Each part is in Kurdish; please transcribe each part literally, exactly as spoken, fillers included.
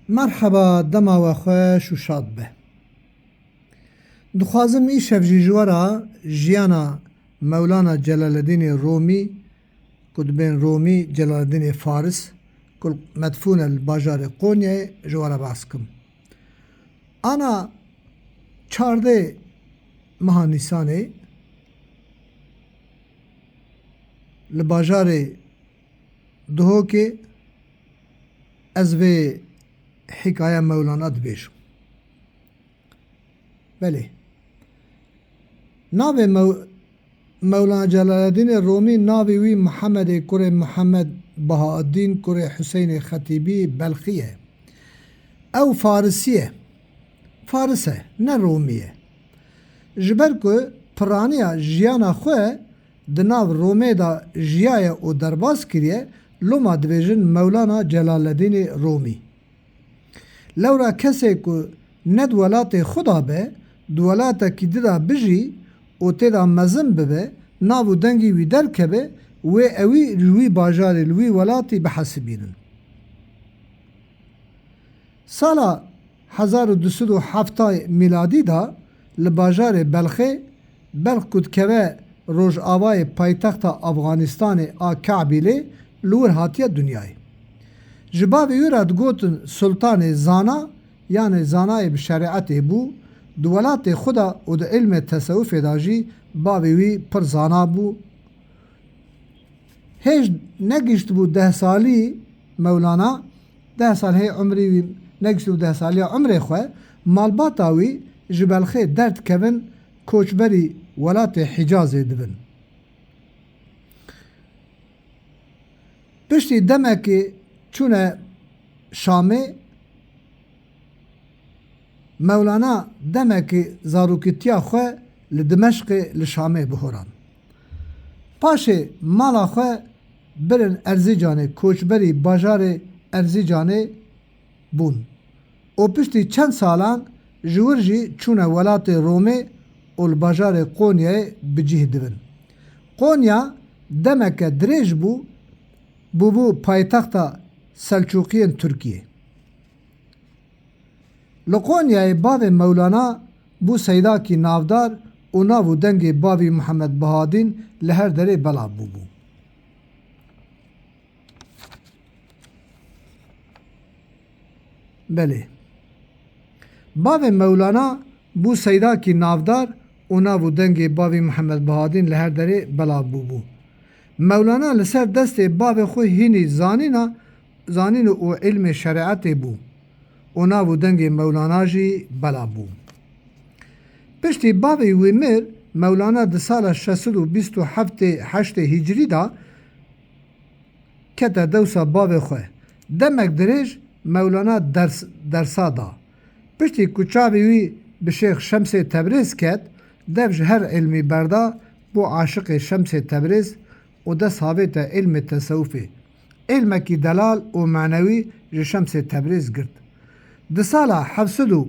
Merheba, dema we xweş û şad be. Dixwazim îşev jî ji we re jiyana Mewlana Celaleddînê Romî, ku dibên Romî Celaleddînê Faris, ku medfûn e li bajarê Qonyayê, ji we re behs kim. Ana çardeh meha Nîsanê li bajarê Duhokê ez vê hîkaya Mewlana dibêjim. Belê. Navê Mew-, Mewlana Celaleddînê Romî navê wî Muhammedê kurê Muhammed Bahaeddîn kurê Huseynê Xetîbî Belxî ye. Ew Farisî ye. Faris e, ne Romî ye. Ji ber ku piraniya jiyana xwe di nav Romê de jiyaye û derbas kiriye, loma dibêjin Mewlana Celaleddînê Romî. Lewra kesê ku ne di welatê xwe de be, di welatekî di de bijî û tê de mezin bibe, nav û dengî wî derkeve, wê ewî li wî bajarê, li wî welatî bihesibînin. Sala hezar û du sed û hevtay mîladî de li bajarê Belxê, Belx ku dikeve rojavayê paytexta Afganistanê a Kabîlê, li wir hatiye dinyayê. Ji bavê wî re digotin Sultanê Zana, yanê zanayê bi şerîetê bû, di welatê xwe de û di ilmê tesewufê de jî bavê wî pir zana bû. Hêj negihiştibû deh salî Mewlana, deh sal hê umrî wî, negihiştibû deh saliya umrê xwe, malbata wî ji Belxê derdikevin, koçberî welatê Hicazê dibin. Piştî demekê çûne Şamê, Mewlana demekî zarokîtiya xwe li Dimeşqê li Şamê bihoran. Paşê mala xwe birin Erzîcanê, koçberî bajarê Erzîcanê bûn û piştî çend salan ji wir jî çûne welatê Romê û li bajarê Qonyayê bi cih dibin. Qonya demeke dirêj bû, bûbû paytexta Selçûqiyên Tirkiyê. Li Qonyayê bavê Mewlana bû seydakî navdar û nav û dengê bavî Muhammed Bahadîn li her derê belav bûbû. Belê. Bavê Mewlana bû seydakî navdar û nav û dengê bavî Muhammed Bahadîn li her derê belav bûbû. Mewlana li ser destê bavê xwe hînî zanîna, zanîn û ilmê şerîetê bû û nav û dengê Mewlana jî belav bû. Piştî bavê wî mir, Mewlana di sala şeş sed û bîst û heftê heştê Hicrî de kete dewsa bavê xwe. Demek dirêj Mewlana ders, dersa da. Piştî ku çavê wî bi Şêx Şemsê Tebrêz ket, dev ji her ilmî berda, bû aşiqê Şemsê Tebrêz û dest havête ilmê tesewufê. Ilmekî delal û manewî ji Şemsê Tebrêz girt. Di sala heft sed û,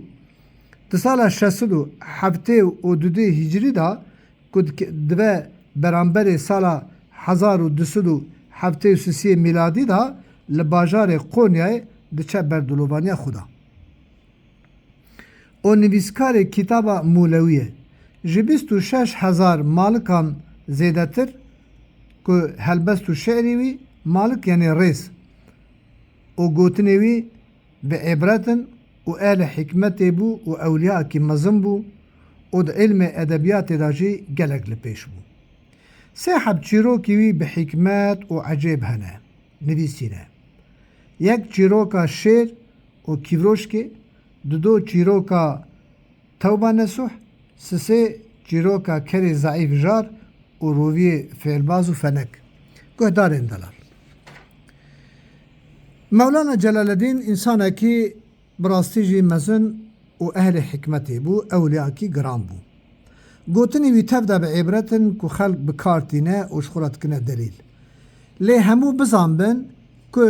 di sala şeş sed û heftê û dudê Hicrî de ku dike-, dibe beramberê sala hezar û du sed û heftê û sisê mîladî de li bajarê Qonyayê diçe ber dilovaniya xwe de. O nivîskarê kitaba Mûlewî ye. Ji bîst û şeş hezar malikan zêdetir ku helbest û şi'rî wî, malik yanî rêz û gotinê wî bi îbret in û ehlê hikmetê bû û ewliyakî mezin bû û di ilmê edebiyatê de jî gelek li pêş bû. Sê heb çîrokî wî bi hikmet û ecêb hene, nivîsîne. Yek çîroka şêr û kîvroşkê, dido çîroka Tewba Nesuh, sisê çîroka kerê zeîf jar û roviyê fêlbaz û fenek. Guhdarên delal. Mewlana Celaleddîn însanekî bi rastî jî mezin û ehlê hikmetê bû, ewliyakî giran bû. Gotinê wî tev de bi îbret in ku xelk bi kar tîne û ji xwe re dikine delîl. Lê hemû bizanbin ku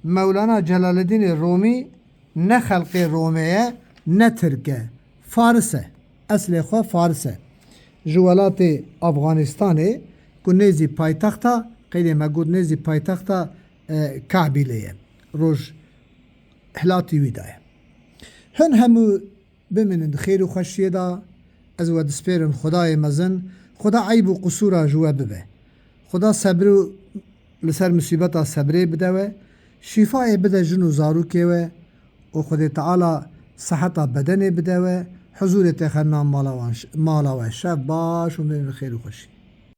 Mewlana Celaleddînê Romî ne xelqê Romê ye, ne Tirk e. Faris e. Eslê xwe Faris e. Ji welatê Afganistanê ku nêzî paytexta, qeydê me got nêzî paytexta, e, Kabîlê ye. Roj, hilatî wî de ye. Hin hemû bimînin di xêr û xweşiyê de. Ez we dispêrim Xwedayê mezin, Xweda eyb û qisûra ji we bibe. Xweda sebrû li ser musîbeta sebrê bide we, şîfayê bide jin û zarokê we û Xwedê Teala seheta bedenê bide we, huzûrê têxe nav mala wan, mala we şev baş û bimînin xêr û xweşî.